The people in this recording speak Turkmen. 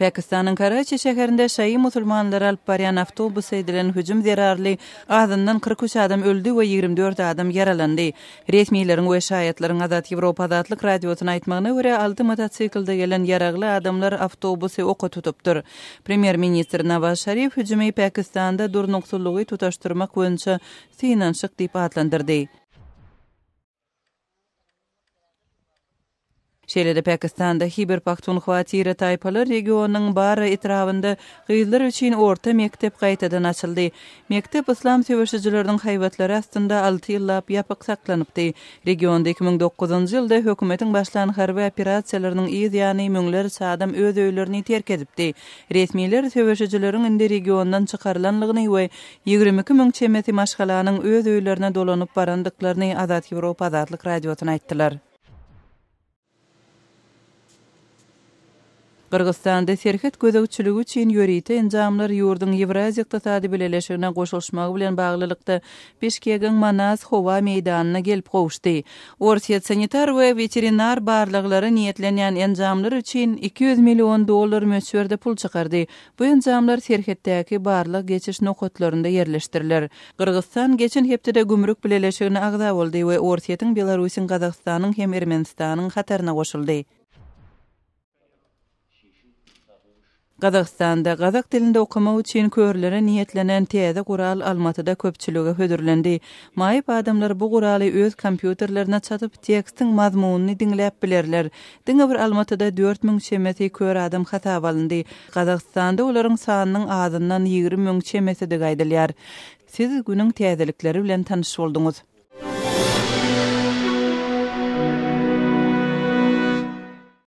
Pakistanyň Karaçi şäherinde şaýy musulmanlary alyp barýan awtobusa edilen hüjüm zerarly azyndan 43 adam öldi we 24 adam ýaralandy. Resmileriň we şaýatlaryň Azat Ýewropa Azatlyk Radiosyna aýtmagyna görä, alty motosiklde gelen ýaragly adamlar awtobusy oka tutupdyr. Premýer-ministr Nawaz Şarif hüjümi Pakistanda durnuksyzlygy tutaşdyrmak boýunça synanyşyk diýip atlandyrdy. Şeýle-de Pakistanda Hiber-Pahtunhwa tire-taýpalar regionynyň Bara etrabynda gyzlar üçin orta mekdep gaýtadan açyldy. Mekdep yslam söweşijileriniň haýbatlary astynda alty ýyllap ýapyk saklanypdy. Regionda 2009-njy ýylda hökümetiň başlan harby operasiýalarynyň yz ýany müňlerçe adam öz öýlerini terk edipdi. Resmiler söweşijileriň indi regiondan çykarylanlygyny we 22 müň çemesi maşgalanyň öz öýlerine dolanyp barandyklaryny Azat Ýewropa Azatlyk Radiosyna aýtdylar. Gyrgyzystanda serhet gözegçiligi üçin ýörite enjamlar ýurduň Ýewraziýa Ykdysady Bileleşigine goşulyşmagy bilen baglylykda Bişkegiň Manas howa meýdanyna gelip gowuşdy. Orsýet sanitar we weterinar barlaglara niýetlenýän enjamlar üçin 200 million dollar möçberde pul çykardy. Bu enjamlar serhetdäki barlag-geçiş nokatlarynda ýerleşdiriler. Gyrgyzystan geçen hepdede Gümrük bileleşigine agza boldy we Orsýetiň, Belarusyň, Gazagystanyň hem Ermenistanyň hataryna goşuldy. Gazagystanda gazak dilinde okamak üçin körlere niýetlenen täze gural Almatyda köpçülige hödürlendi. Maýyp adamlar bu guraly öz kompýuterlerine çatyp, tekstiň mazmunyny diňläp bilerler. Diňe bir Almatyda 4000 çemesi kör adam hasaba alyndy. Gazagystanda olaryň sanynyň azyndan 20 müň çemesidigi aýdylýar. Siz günüň täzelikleri bilen tanyş bolduňyz.